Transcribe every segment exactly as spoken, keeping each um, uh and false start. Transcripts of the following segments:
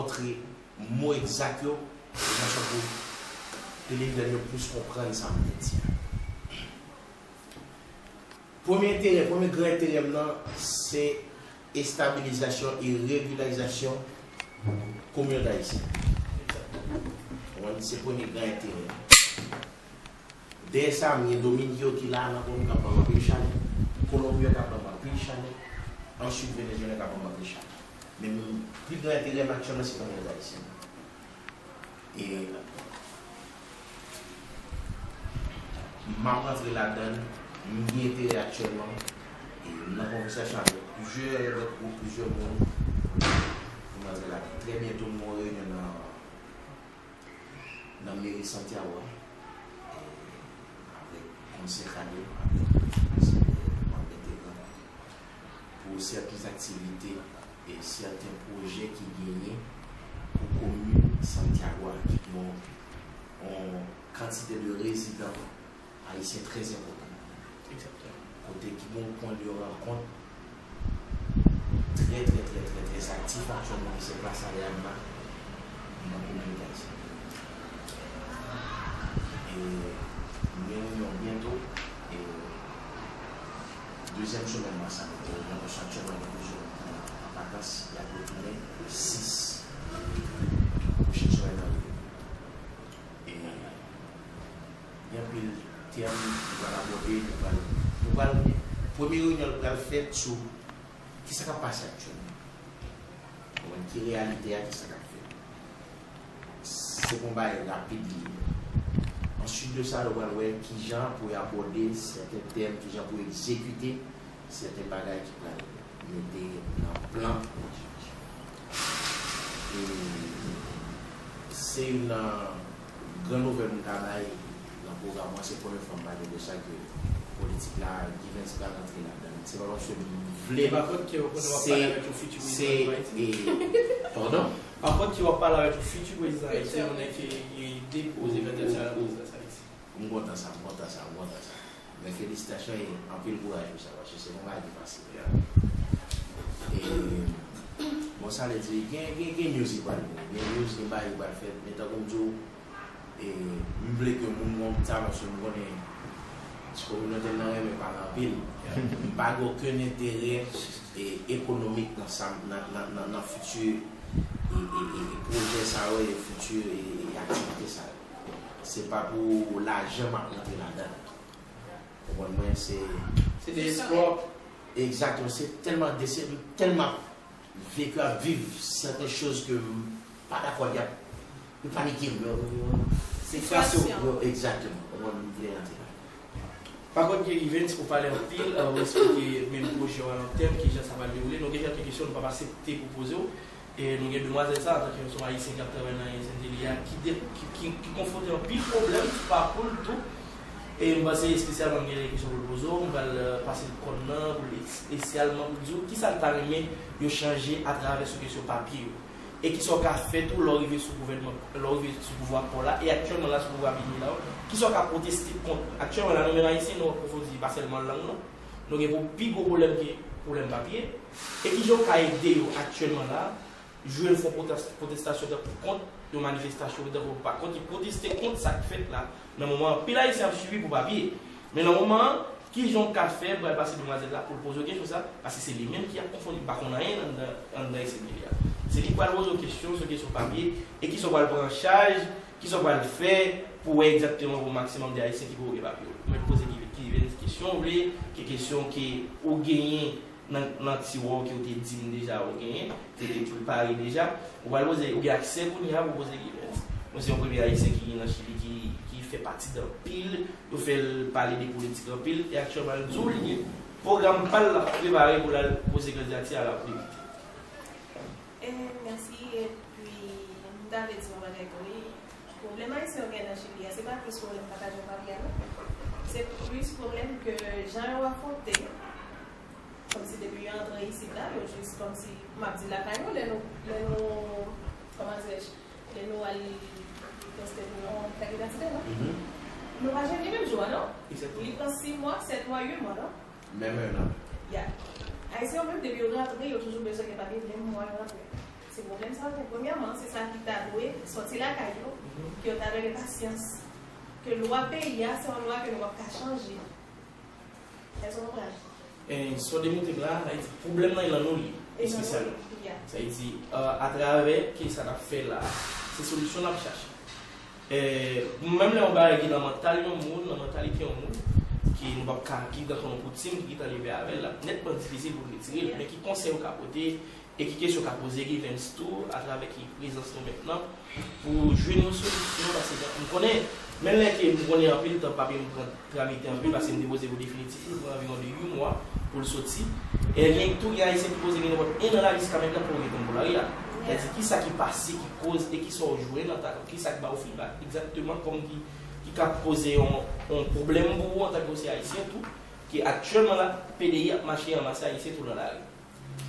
montre mo egzak yo, de fason pou ke lilitè yo plis konprann sa m vle di a. Premye enterè, premye gran enterè m nan, se estabilizasyon e regilarizasyon kominote ayisyèn. Konprann? Se premye gran enterè. Dèyè sa, m gen Dominik yo ki la nan Kolonbi k ap ban m anpil chalè. Kolonbi yo k ap ban m anpil chalè. Answit, Venezuela k ap ban m anpil chalè. Men m, pli gran enterè m aktyèlman se kominote ayisyèn. E m ap rantre ladan l, m gen enterè aktyèlman, e m nan konvèsasyon avèk plizyè lòt gwoup, plizyè moun pou m rantre ladan l. Trè byento, m gen yon reyinyon nan, nan meri Santiago a, e avèk konsèy kadre, avèk konsèy manm entegran pou sèten aktivite e sèten pwojè ki genyen pou komin Santiago a, ki gen yon, yon kantite de rezidan ayisyen trè enpòtan. Kote ki gen yon pwen de rankont trè, trè, trè, trè, trè aktif aktyèlman, ki se Plaza de Armas, nan kominote ayisyèn. E m gen reyinyon byento, e dezyèm semèn mas la, m gen reyinyon, paske aktyèlman gen plizyè moun ki an vakans, y ap retounen sis pwochèn semèn nan. E gen anpil tèm nou pral abòde, nou pral, nou pral, premye reyinyon pral fèt sou kisa k ap pase aktyèlman. Konprann ki reyalite a, kisa k ap fèt. Se pa yon bagay rapid li ye. Answit de sa, nou pral wè kijan pou y abòde sèten tèm, kijan pou egzekite sèten bagay ki pral mete nan plan. E se youn nan gran nouvèl m ka bay nan pwogram mwen, se premye fwa m pale de sa ke politik la, Givens pral rantre ladan l. Se pa paske m vle, se, se, e, padon? Pa kont ki w ap pale avèk yon fiti prezidan ayisyen, yon nèg ki depoze kandidati a la prezidans Ayiti. M kontan sa, m kontan sa, m kontan sa. Men felisitasyon e anpil kouraj pou sa, paske se pa yon bagay ki fasil. E, bon, sa vle di, gen, gen, gen news ki pral vini, gen news, gen bagay ki pral fèt, men tankou m di w, e, m vle ke moun wè m ta, paske m konnen ti kominote m nan renmen pale anpil. M pa gen okenn enterè, e, ekonomik nan sa, nan, nan, nan, nan fiti, e, e, e, e pwojè sa yo, e fiti, e, e, e aktivite sa yo. Se pa pou lajan m ap rantre ladan l. Konprann mwen, se, se de espwa. Egzakteman, se tèlman de, se tèlman veki ap viv sèten choz ke m pa dakò, y ap, yo panike m, yo, yo, yo, se frasyon, yo, egzakteman. Konprann, m vle rantre la. Pa kont, Givens, ou pale anpil, e, ou eksplike menm pwojè w a long tèm, kijan sa pral dewoule. Nou gen kèlke kesyon nou p ap aksepte pou poze w. E nou gen demwazèl sa, antanke yon, se yon Ayisyen k ap travay nan S N D L I a, ki, de, ki, ki, ki konfwonte anpil pwoblèm sou pakou l tou. E m panse espesyalman m gen de kesyon pou l poze w, m pral, e, pase l kòn nan pou l espesyalman pou l di w kisa l ta renmen yo chanje atravè sou kesyon papye yo. E kisa w ka fè tou lè w rive sou gouvènman, lè w rive sou pouvwa pa w la, e aktyèlman la sou pouvwa vini la, kisa w ka pwoteste kont. Aktyèlman la, nou menm Ayisyen, nou, pou di, pa sèlman lang non. Nou gen pou pi gwo pwoblèm ke pwoblèm papye. E kijan w ka ede yo aktyèlman la, jwenn fon pwotès-, pwotestasyon tankou kont yon manifestasyon, tankou pa kont, ki pwoteste kont sa k fèt la. Nan moman an, anpil Ayisyen ap sibi pou papye. Men nan moman an, kijan w ka fè, m pral pase demwazèl la pou l poze w kesyon sa, paske se li menm ki ap konfwonte, li pa konn anyen anndan, anndan S N D L I a. Se li k pral poze w kesyon sou kesyon papye, e kisa w pral pran an chaj, kisa w pral fè pou wè egzakteman pou maksimòm de Ayisyen ki poko gen papye yo. Ou mèt poze ki, ki kesyon w vle, ki kesyon ke ou genyen nan, nan tiwa w ke w te di m deja ou genyen, ke w te prepare deja. Ou pral poze, ou gen aksè kounye a pou poze Givens. Mwen se yon premye Ayisyen ki nan Chili ki, ki fè pati de anpil, yo fè l pale de politik anpil, e aktyèlman l di w li gen pwogram pa l l ap prepare pou l al poze kandidati a la depite. E, mèsi, epi, m ta vle di yon bagay tou, wi. Pwoblèm Ayisyen yo gen nan Chili a, se pa plis pwoblèm pataje papye a, non. Se plis pwoblèm ke jan yo afwonte, kòmsi depi yo antre isit la, yo jis kòmsi, m ap di lakay nou, lè nou, lè nou, kòman dirèj, lè nou al poste pou yon kat idantite, non? Nou pa jwenn li menm jou a, non? Li pran sis mwa, sèt mwa, uit mwa, non? Menm en an. Ya. Ayisyen yo menm, depi yo rantre, yo toujou bezwen gen papye, menm mwa yo rantre. Se Pwoblèm sa yo, premyèman, se sa ki ta dwe sòti lakay yo, ke yo ta dwe gen pasyans. Ke lwa peyi a, se yon lwa ke nou p ap ka chanje. Èske w konprann? E sa w demontre m la, sa vle di pwoblèm nan e nan nou li, espesyalman. Sa vle di, atravè ke sa n ap fè la, se solisyon n ap chache. E, menm lè yon bagay ki nan mantal yon moun, nan mantalite yon moun, ki nou p ap ka, ki gentan yon koutim, ki gentan leve avè l, l ap nètman difisil pou n retire l. Men ki konsèy ou ka pote, e ki kesyon ka poze Givens tou, atravè ki prezans nou mentnan, pou jwenn yon solisyon, paske m konnen, menm lè ke m konnen anpil tan, pa byen m pran tramite anpil, paske m depoze pou definitif, li pran anviwon de uit mwa pou l soti. E gen tou gen Ayisyen ki poze gen nenpòt en an la jiska mentnan pou yo reponn pou lari a. Sa vle di, kisa ki pase, ki koz, e kisa w jwenn antanke, kisa ki ba w feedback egzakteman kòm ki, ki ka poze yon, yon pwoblèm pou ou antanke w se Ayisyen tou, ki aktyèlman la, P D I ap mache ranmase Ayisyen tou nan lari.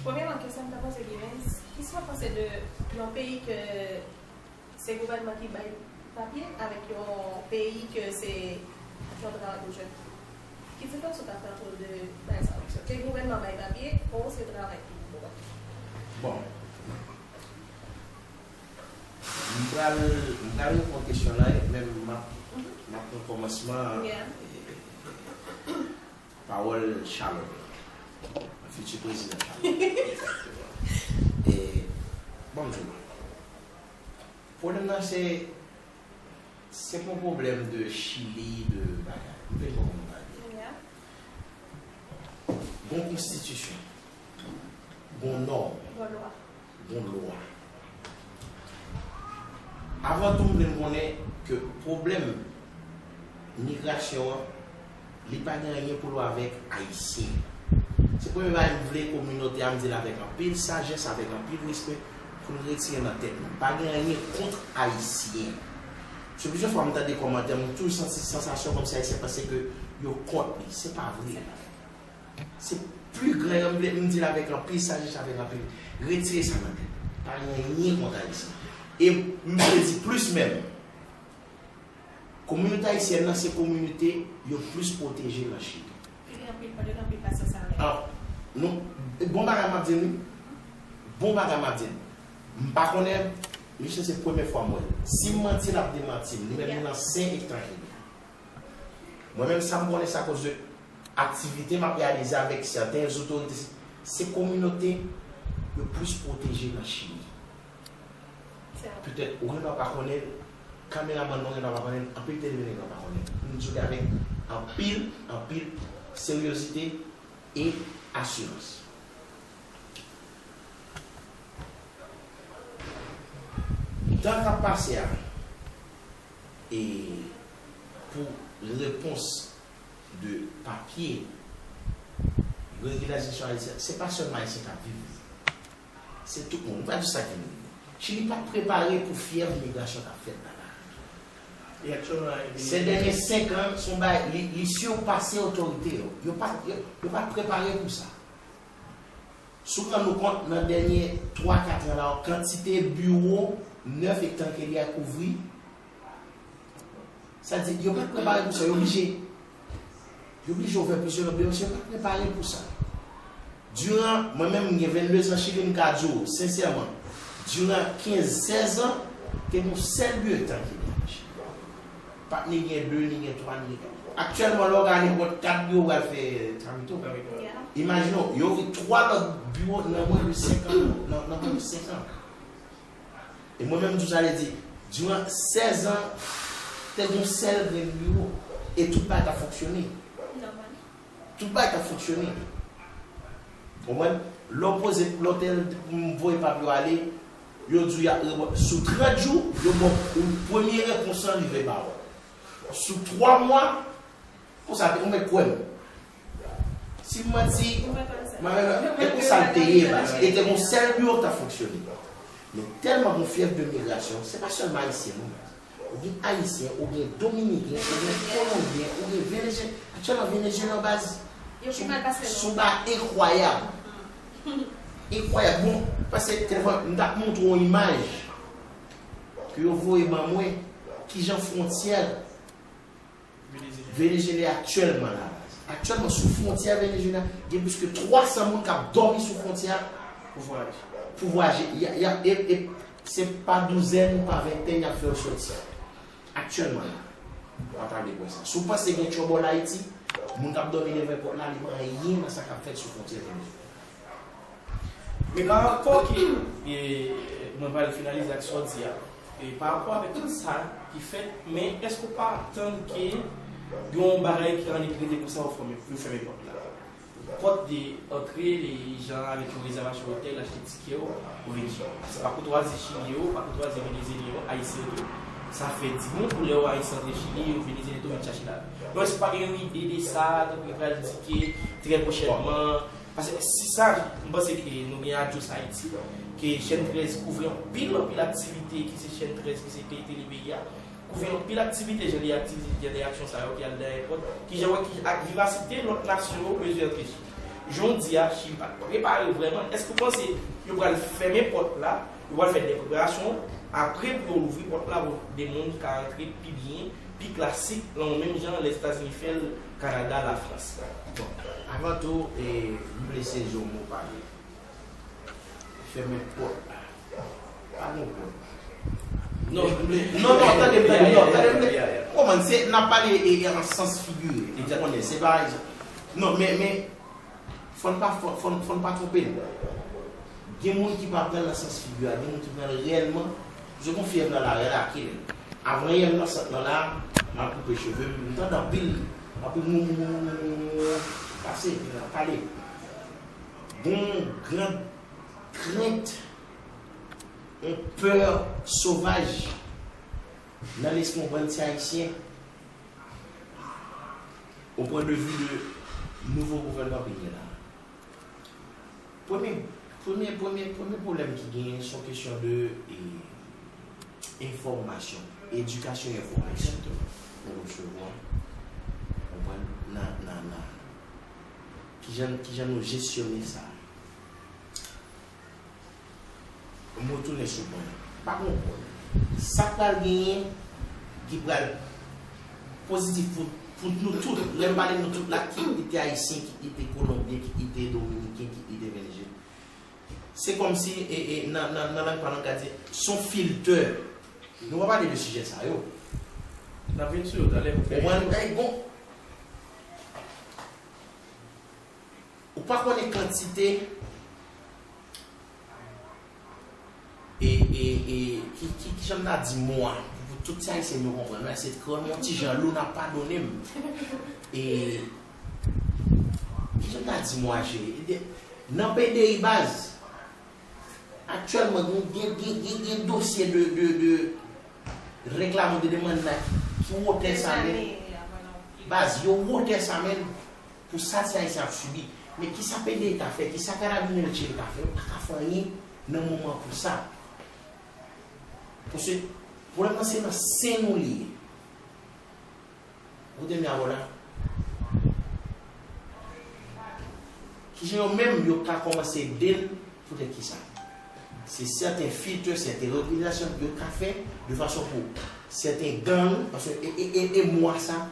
Premyèman, kesyon m ta poze Givens, kisa w panse de yon peyi ke se gouvènman ki bay papye avèk yon peyi ke se yon travay pou jèn? Ki diferans ou ta fè ant de bagay sa yo? Ke gouvènman bay papye ou se travay ki pou bay? Bon, m pral, m pral reponn kesyon la, men m ap, m ap pran kòmansman. Yeah. Pawòl Chalòt. Fiti prezidan Chalòt. E, bon, m di w. Pwoblèm nan se, se pa yon pwoblèm de Chili, de bagay. M vin bon moun bagay. Gon konstitisyon. Gon nòm. Gon lwa. Gon lwa. Avan tou, m vle n konnen ke pwoblèm migrasyon an, li pa gen anyen pou l wè avèk Ayisyen. Se premye bagay m vle kominote a, m di l avèk anpil sajès, avèk anpil respè, pou n retire nan tèt nou. Pa gen anyen kont Ayisyen. Se plizyè fwa m tande kòmantè, m toujou santi sansasyon kòmsi Ayisyen panse ke yo kont li. Se pa vre. Se pli gran erè, m vle, m di l avèk anpil sajès, avèk anpil. Retire sa nan tèt. Pa gen anyen kont Ayisyen. E m vle di plis menm. Kominote ayisyèn nan se kominote yo plis pwoteje nan Chili. Li gen anpil, pa gen anpil pasyans avè l. Ah, non, bon bagay m ap di l, wi. Bon bagay m ap di l. M pa konnen, misye se premye fwa m wè l. Si m manti, l ap demanti m. Li menm li nan sen ektan Chili. Mwen menm, sa m konnen, se akoz de aktivite m ap reyalize avèk sèten otorite, se kominote yo plis pwoteje nan Chili. Petèt ou gendwa pa konnen l, kameramann nou gendwa pa konnen l, anpil televidè gendwa pa konnen l. M di w li avèk anpil, anpil seryozite e asirans. Tan k ap pase a, e pou repons de papye, regilarizasyon ayisyen, se pa sèlman ayisyen k ap viv li. Se tout moun. Nou pa di sa ki vini. Chili pa t prepare pou fyèv migrasyon k ap fèt la la. E aktyèlman, se dènye senk an, se yon bagay, li, li sipase otorite yo. Yo pa, yo, yo pa t prepare pou sa. Si w rann ou kont, nan dènye twa kat an la, kantite biwo nèf e tan ke li a k ouvri, sa di, yo pa t prepare pou sa, yo oblije. Yo oblije ouvè plizyè lòt biwo, yo pa t prepare pou sa. Diran, mwen menm, m gen venndezan Chili, m ka di w, sensèman, diran kenz, sèz an, te gen yon sèl biwo tan ki gen Chili. Pa t ni gen de, ni gen twa, ni gen kat. Aktyèlman, lè w gade nenpòt kat biwo pral fè tramito. Imajine w, yo ouvri twa lòt biwo nan mwen de senk an, nan, nan mwen de senk an. E mwen menm, tou sa vle di, diran sèz an, te gen yon sèl grenn biwo, e tout bagay t ap fonksyone. Tout bagay t ap fonksyone. Konprann? Lè w poze, lè w te voye papye w ale, yo di w y ap repon-, sou trant jou, yo ba w premye repons lan rive ba w. Sou twa mwa, konsa, ou mèt kwè m. Si m manti, e konsa l te ye, baz. E te gen yon sèl biwo k t ap fonksyone. Men tèlman gen yon fyèv de migrasyon, se pa sèlman ayisyen, non, baz. Ou gen ayisyen, ou gen dominiken, ou gen kolonbyen, ou gen venezyelyen. Aktyèlman, venezyelyen, baz, se yon bagay enkwayab. Enkwayab. Bon, paske telefòn, m t ap montre w yon imaj ke yo voye ban mwen, kijan fwontyè Venezuela aktyèlman la, baz. Aktyèlman, sou fwontyè Venezuela, gen plis ke twa san moun k ap dòmi sou fwontyè a. Pou vwayaje. Pouvwa je, y a, y a, e, e, se pa douzèn, pa ventèn y ap fè yo sòti aktyèlman la. W ap pale pwen sa. Si w panse gen tchòbòl Ayiti, moun k ap dòmi devan pòt la, li pa anyen nan sa k ap fèt sou fwontyè Venezuela. Men pa rapò ke, e, mwen pral finalize ak sa w di a. E pa rapò avèk tout sa ki fèt, men èske w pa tann ke gen yon bagay ki annik rete konsa, yo fèmen, yo fèmen pòt la? Pòt de antre, jan avèk yon rezèvasyon otèl, achte tikè w, ou vin Chili. Se pa koutwazi Chili yo, pa koutwazi Venezyelyen yo, Ayisyen yo tou. Sa fè di moun pou lè yo Ayisyen antre Chili, yo Venezyelyen tou vin chache lavi. Donk, èske w pa gen yon ide de sa, tankou yo pral di ke trè pwochènman, paske si sa, m panse ke nou gen Adios Haïti, ke Chèn trèz kouvri anpil, anpil aktivite ki se Chèn trèz, ki se peyi tele peyi a, kouvri anpil aktivite, jan de aktivite, jan de aksyon sa yo ki al dèyè pòt, ki jan wè ki ak vivasite lòt nasyon yo bezwen antre Chili. Jan w di a, Chili pa t prepare vrèman. Èske w panse yo pral fèmen pòt la, yo pral fè de preparasyon apre pou yo louvri pòt la pou de moun ka antre pi byen, pi klasik, lan menm jan Lèzetazini fè l, Kanada, Lafrans? Bon, avan tou, e, m vle sezi yon mo pale. Fèmen pòt la. Pa gen pòt. Non, non, non, tande m, tande m, non, tande m. Kòman, se, n ap pale e, e, an sans figire. Ou konnen, se pa, non, men, men, fò n pa, fò, fò, n- fò n pa twonpe n. Gen moun ki pa pran l nan sans figire a, gen moun ki pran l reyèlman. Se kon fyèv nan lari a la, ki lè. Avan yè m nan sant lan la, m al koupe cheve m, m tande anpil, anpil mou, mou, mou, mou, mou, mou, mou, pase, pale. Gon gran krent, yon pè sovaj nan lespri yon bann ti Ayisyen, au point de vue de nouvo gouvènman peyi a la. Premye, premye, premye, premye pwoblèm ki genyen, se yon kesyon de, e, enfòmasyon, edikasyon e enfòmasyon. Egzakteman. Nou resevwa, konprann, nan, nan, nan. Kijan, kijan nou jesyone sa? M retounen sou pwen an. Pa gen yon pwoblèm. Sa k pral genyen ki pral pozitif pou, pou nou tout, lè m pale nou tout la, ki, ki te ayisyen, ki, ki te kolonbyen, ki, ki te dominiken, ki, ki te venezyelyen. Se kòmsi, e, e, nan, nan, nan lang pa lang ka di, se yon filtè. Nou pa pale de sijè sa yo. N ap vin sou yo talè. Ou konprann? Bon, ou pa konnen kantite e, e, e, ki, ki, ki jan m ta di mo a, pou tout ti Ayisyen yo konprann, men se krè m yon ti jan lou, n ap padone m. E, ki jan m ta di mo a, cheri? E de, nan P D I baz, aktyèlman, gen, gen, gen, gen, gen dosye de, de, de reklaman de demann la ki wotè sa menm. Baz, yo wotè sa menm pou sa ti Ayisyen ap sibi. Men kisa P D I ka fè, kisa Karabinye Chili ka fè? Yo pa ka fè anyen nan moman pou sa. Paske pwoblèm nan se nan sen nou li ye. Koute m ye a la. Kijan yo menm yo ka kòmanse ede n poutèt kisa? Se sèten filtè, sèten òganizasyon yo ka fè de fason pou sèten gang, paske e, e, e, e mwa sa,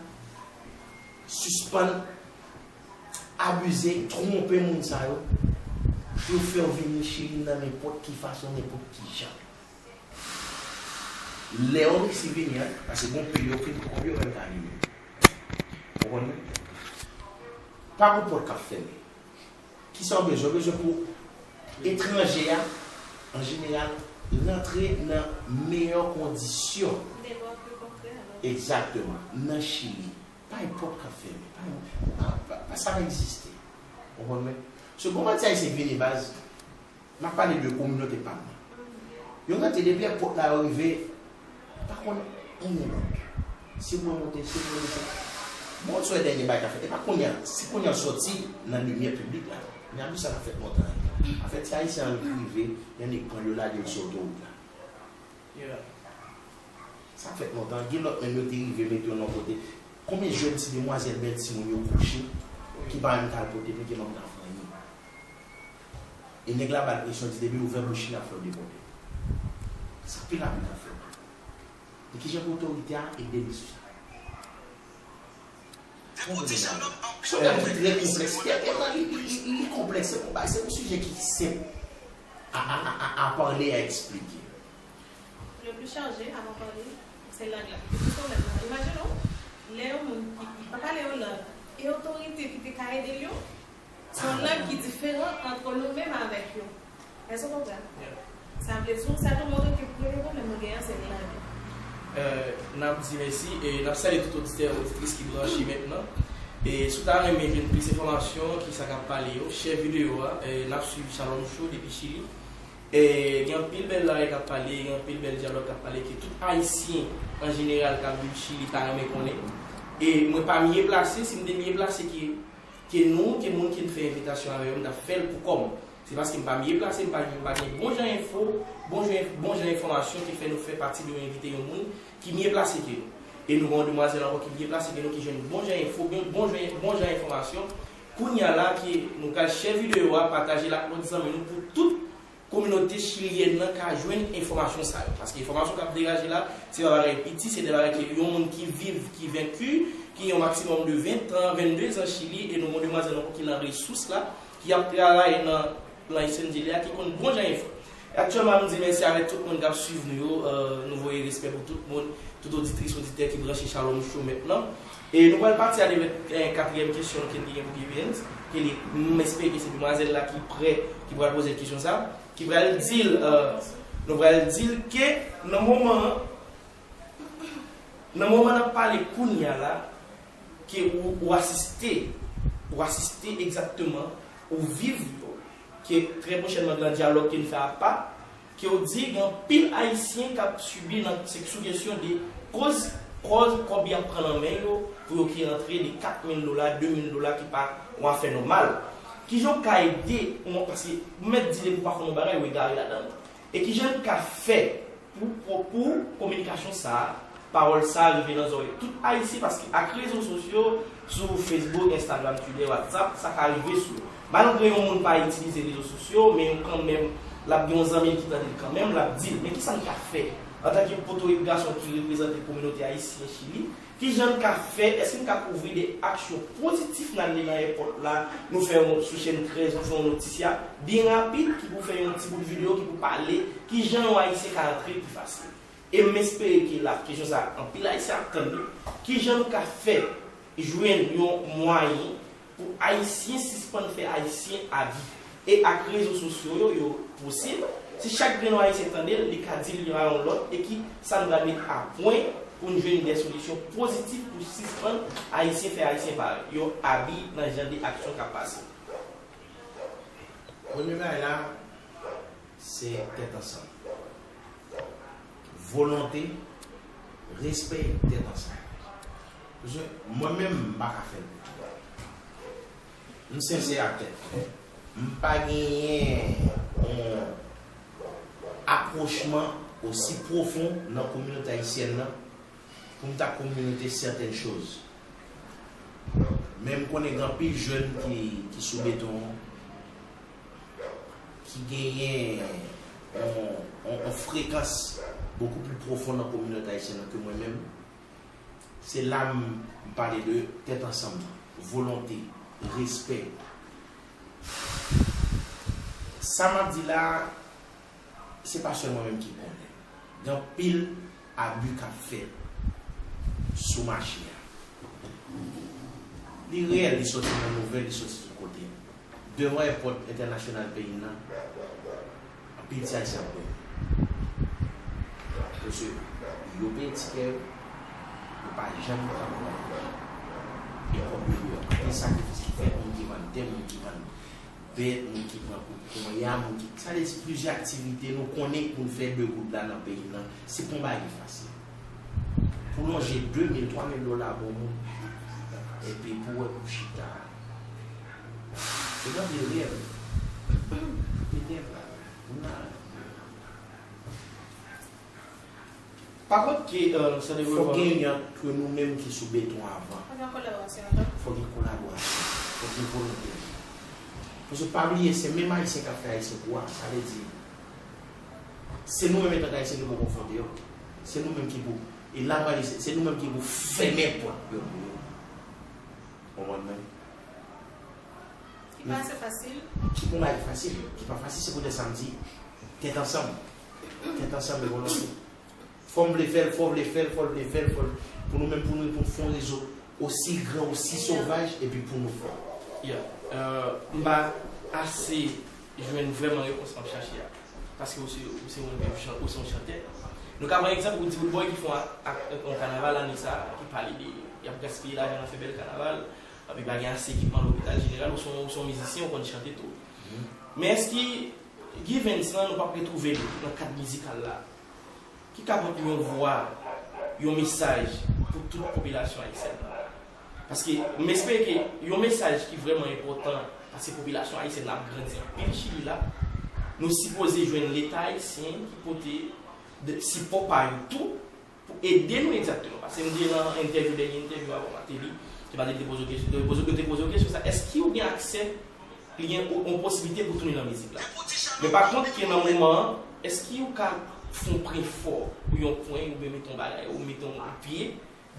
sispann abize, twonpe moun sa yo, pou yo fè yo vini Chili nan nenpòt ki fason, nenpòt ki jan. Lè yo resi vini an, paske gon peyi yo fin konprann yo menm ka vini. Ou konprann mwen? Pa gon pòt k ap fèmen. Kisa w bezwen? W bezwen pou etranje a, an jeneral, rantre nan meyè kondisyon. Egzakteman. Nan Chili. Pa gen pòt k ap fèmen. Pa, pa, pa, pa sa pa egziste. Ou konprann mwen? Se gon pati ayisyen vini baz. M ap pale de kominote pa m nan. Yo rete depi èpòt la yo rive, pa konn anyen lòt. Se mwen monte, se mwen desann. Bon, se dènye bagay k ap fèt. E pa kounye a, se kounye a l sòti nan limyè piblik la. Men apre sa, l ap fèt lontan. Afè ti Ayisyen an rive, y annik pran yo lage yo sou otowout la. Sa fèt lontan. Gen lòt menm yo te rive mete yo nan kote. Konbyen jèn ti demwazèl bèl timoun yo kouche ki pa menm ka al pote plent, yo pa menm ka fè anyen. E nèg la ba l presyon, di depi l ouvè bouch li, l ap fè w depòte. Sa pil abit ap fè. E kijan pou otorite a ede li sou sa? Se yon pwoblèm ki trè konplèks. Li, li, li, li konplèks. Se pa, se yon sijè ki senp. A, a, a, a, a pale, a eksplike. Le plus chargé avant parler, c'est langue la. Ki pwoblèm la? Imajine w, lè yon moun ki pa pale yon lang, e otorite ki te ka ede l yo, se yon lang ki diferan ant nou menm avèk yo. Èske w konprann? Sa vle di, sa tou montre ke premye pwoblèm nou genyen an, se lang. N ap di mèsi e n ap salye tout oditè, oditris ki branche mentnan. E si w ta renmen jwenn plis enfòmasyon ki sa k ap pale yo, share videyo a, n ap swiv Shalom Show depi Chili. E gen anpil bèl bagay k ap pale, gen anpil bèl dyalòg k ap pale ke tout Ayisyen an jeneral k ap viv Chili ta renmen konnen. E mwen pa mye plase, si m te mye plase ke, ke nou, ke moun ki m fè envitasyon avè yo, m t ap fè l pou kò m. Se paske m pa mye plase, m pa, m pa gen bon jan enfo, bon jan, bon jan enfòmasyon ki fè nou fè pati de yo envite yon moun ki mye plase ke nou. E nou gen yon demwazèl ankò ki mye plase ke nou ki jwenn bon jan enfo, bon, bon jan, bon jan enfòmasyon. Kounye a la ke nou pral share videyo a, pataje l ak lòt zanmi nou pou tout kominote chilyèn nan ka jwenn enfòmasyon sa yo. Paske enfòmasyon k ap degaje la, se pa bagay piti, se de bagay ke yon moun ki viv, ki venki, ki gen yon maksimòm de ven tan, vennde zan Chili, e nou gen yon demwazèl ankò ki nan resous la, ki ap travay nan plan S N J L A ki konn bon jan enfo. E aktyèlman, m di mèsi avèk tout moun k ap swiv nou yo. Nou voye respè pou tout moun, tout oditris, oditè ki branche Shalom Show mentnan. E nou pral pati avèk katriyèm kesyon ke n te gen pou Givens. Ke li, m espere ke se demwazèl la ki prè, ki pral poze kesyon sa, ki pral di l, nou pral di l ke nan moman an, nan moman n ap pale kounye a la, ke ou, ou asiste, ou asiste egzakteman, ou viv yo, ke trè pwochènman gen yon dyalòg ke n fè apa, ke w di gen anpil Ayisyen k ap sibi nan, se sou kesyon de koz, koz kòb y ap pran nan men yo pou yo ki rantre de kat mil dola, de mil dola ki pa yon afè nòmal. Kijan w ka ede, paske ou mèt di depi w pa konn yon bagay, ou egare ladan l. E kijan n ka fè pou, pou, pou kominikasyon sa a, pawòl sa a rive nan zòrèy tout Ayisyen, paske ak rezo sosyo, sou Facebook, Instagram, Twitter, WhatsApp, sa ka rive sou yo. Malgre yon moun pa itilize rezo sosyo, men yo kanmenm, l ap gen yon zanmi l ki tande l kanmenm, l ap di l. Men kisa n ka fè antanke poto gason ki reprezante kominote ayisyen Chili? Kijan n ka fè? Èske n ka kouvri de aksyon pozitif n ale nan èpòt la, nou fè yon, sou chèn trèz, nou fè yon notisi a byen rapid ki pou fè yon ti bout videyo ki pou pale kijan yon Ayisyen ka antre pi fasil. E m espere ke la, kesyon sa a, anpil Ayisyen ap tann li. Kijan nou ka fè jwenn yon mwayen pou Ayisyen sispann fè Ayisyen abi? E ak rezo sosyo yo, yo posib. Si chak grenn yon Ayisyen tande l, li ka di l a yon lòt, e ki sa n pral met a pwen pou n jwenn de solisyon pozitif pou sispann Ayisyen fè Ayisyen pa yo abi nan jan de aksyon k ap pase. Premye bagay la, se tèt ansanm. Volonte, respè, tèt ansanm. Paske mwen menm, m pa ka fè l pou tout. M sensè ak tèt mwen. M pa genyen yon apwochman osi pwofon nan kominote ayisyèn nan pou m ta kominote sètèn choz. Men m konnen gen anpil jèn ki, ki sou beton an, ki genyen yon, yon, yon frekans bokou pli pwofon nan kominote ayisyèn nan ke mwen menm. Se la m, m pale de tèt ansanm nan, volonte, respè. Sa m ap di la a, se pa sèl mwen menm ki konnen. Gen anpil abi k ap fèt sou mache a. Li reyèl, li soti nan nouvèl, li soti tout kote. Devan èpòt entènasyonal peyi n nan, anpil ti Ayisyen ap mouri. Paske yo peye tikè yo, yo pa janm ka pran. E kòb yo deyò. Anpil sakrifis ki fèt, moun ki vann tè, moun ki vann bèt, moun ki pran kout ponya, moun ki, sa vle di plizyè aktivite nou konnen pou n fè de goud la nan peyi n nan, se pa yon bagay ki fasil. Pou lonje de mil, twa mil dola ba yon moun, epi pou wè pou chita. Se nan de rèv. De rèv la. Moun nan. Pa kont ke, euh, sa devre. Fòk gen yon ant nou menm ki sou beton avan. Fòk gen kolaborasyon. Fòk gen kolaborasyon. Fòk gen volonte. Paske pa bliye, se menm Ayisyen k ap fè Ayisyen kou a. Sa vle di, se nou menm etan Ayisyen ki pou konfwonte yo. Se nou menm ki pou. E la m prale, se, se nou menm ki pou fèmen pòt yo pou yo. Konprann mwen? Ki pa se fasil. Ki pou bay fasil, ki pa fasil, se poutèt sa m di, tèt ansanm. Tèt ansanm e volonte. Fò m vle fè l, fò w vle fè l, fò l vle fè l, fò l, pou nou menm, pou nou, pou n fè yon rezo osi gran, osi sovaj, epi pou nou fò. Yeah. Euh, m pa ase jwenn vrèman repons m ap chache a. Paske ou se, ou se yon, ou se yon chantè. Nou ka pran egzanp, ou di Roodboy ki fè yon, yon kanaval ane sa, ki pale de, y ap gaspiye lajan nan fè bèl kanaval, epi pa gen ase ekipman lopital jeneral, ou se yon, ou se yon mizisyen, ou konn chante tou. Men èske Givens lan, nou p ap retwouve l nan kad mizikal la, ki ka pote yon vwa, yon mesaj pou tout popilasyon ayisyèn nan. Paske m espere ke yon mesaj ki vrèman enpòtan, paske popilasyon ayisyèn nan ap grandi anpil Chili la, nou sipoze jwenn Leta ayisyen ki pote de, sipò pa yo tou, pou ede nou egzakteman. Paske m te nan entèvyou, dènye entèvyou avè Martelly, ke Martelly te poze w kesyon, te poze, yo te poze w kesyon sa, èske ou gen aksè, li gen yon posiblite pou tounen nan mizik la? Men pa kont ke nan moman an, èske ou ka fè yon pwen fò, ou yon pwen, oubyen mete yon bagay, ou mete yon pye,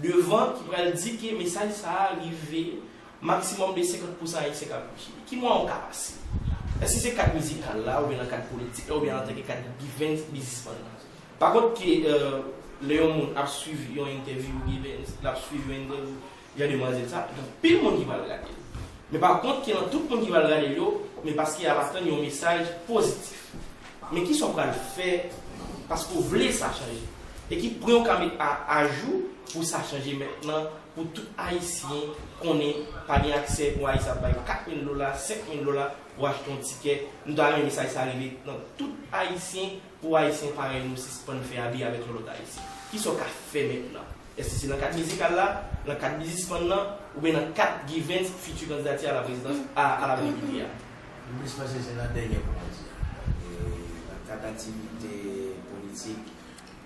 devan ki pral di ke mesaj sa a rive maksimòm de senkant pousan ayisyen k ap viv Chili. Ki mwayen ou ka pase? Èske se kad mizikal la, oubyen nan kad politik la, oubyen antanke kad Givens biznismann la? Pa kont ke, euh, lè yon moun ap swiv yon entèvyou Givens, l ap swiv yon entèvyou jan demwazèl sa, gen anpil moun ki pral gade l. Men pa kont ke nan tout moun ki pral gade l yo, men paske y ap atann yon mesaj pozitif. Men kisa w pral fè paske w vle sa chanje? E ki pwen w ka met a, ajou pou sa chanje mentnan, pou tout Ayisyen konnen pa gen aksè pou Ayisyen ap bay kat mil dola, senk mil dola pou achte yon tikè? Nou ta renmen mesaj sa rive nan tout Ayisyen, pou Ayisyen parèy nou sispann fè abi avèk yon lòt Ayisyen. Kisa w ka fè mentnan? Èske se nan kad mizikal la, nan kad biznismann nan, oubyen nan kad Givens fiti kandidati a la prezidans, a, a la depite a? M plis panse se nan dènye kòmantè a. E nan kad aktivite politik,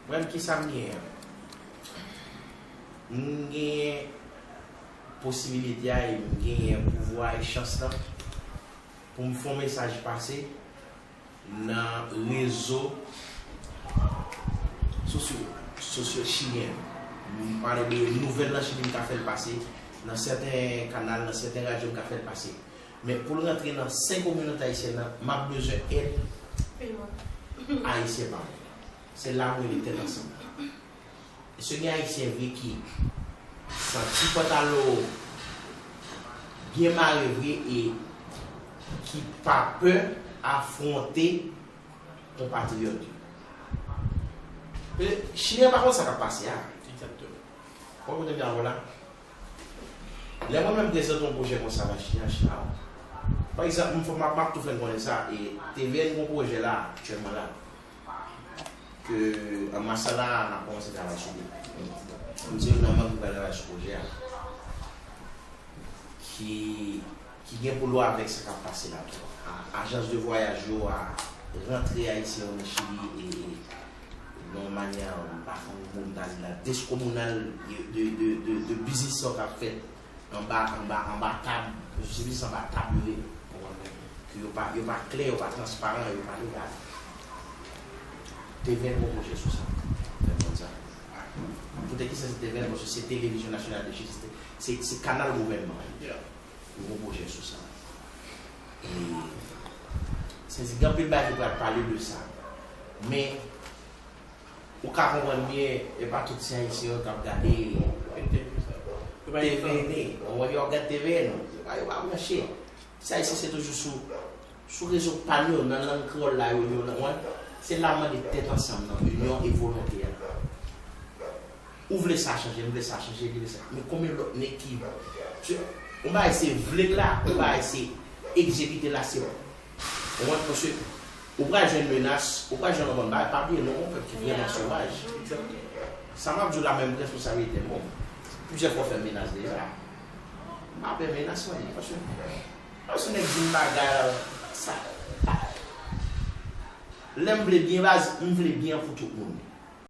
mwen menm kisa m genyen? M genyen posibilite a e m genyen pouvwa e chans lan pou m fè yon mesaj pase nan rezo sosyo, sosyo chilyen. M pale de nouvèl nan Chili, m ka fè l pase nan sèten kanal, nan sèten radyo, m ka fè l pase. Men pou l rantre nan sen kominote ayisyèn nan, m ap bezwen èd Ayisyen pa mwen. Se la m rele tèt ansanm. Èske gen Ayisyen vre ki santi pantalon byen mare vre e ki pa pè afwonte konpatriyòt yo? Chilyen pa konn sa k ap pase a. Egzakteman. Ou konprann sa m vle di la? Lè mwen menm prezante yon pwojè konsa nan Chili, an Chili, pa egzanp, m, m, m ap tou fè n konnen sa, e T V N gen yon pwojè la, aktyèlman la, ke an mas sa la, n ap kòmanse travay sou li. M se youn nan manm ki pral travay sou pwojè a, ki, ki gen pou l wè avèk sa k ap pase la tou. A, ajans de vwayaj yo a rantre Ayisyen yo nan Chili e, e nan yon manyè, m pa konn mo m ta di la, deskominal de, de, de, de, de biznis sa k ap fèt anba, anba, anba tab, se biznis anba tab yo ye, konprann mwen? Ke yo pa, yo pa klè, yo pa transparan, yo pa legal. T V N gen yon pwojè sou sa. Fè m konn sa. Poutèt kisa se T V N? Paske se Télévision Nationale de Chili, se, se, se kanal gouvènman an. Yeah. Yo gen yon pwojè sou sa. E, sèdi gen anpil bagay ki pral pale de sa. Men, ou ka konprann byen, e pa tout se Ayisyen yo k ap gade T V N. Ou wè yo ap gade T V N, yo pa, yo pa branche. Sa Ayisyen se toujou sou, sou rezo pa n yo, nan lang kreyòl la, yo, yo, nan, wè. Se la m mande tèt ansanm nan, inyon e volonte a. Ou vle sa chanje, m vle sa chanje, li vle sa. Men konbyen lòt nèg ki, se, yon bagay se vle l la, yon bagay se egzekite l la, se, ou konprann, paske ou pral jwenn menas, ou pral jwenn yon bann bagay, pa bliye nou gon pèp ki vrèman sovaj. Sa m ap di w la menm responsabilite m, bon, plizyè fwa w fè m menas deja. M pa pè menas mwen, paske, paske nèg di m bagay, sa, lè m vle byen baz, m vle byen pou tout moun.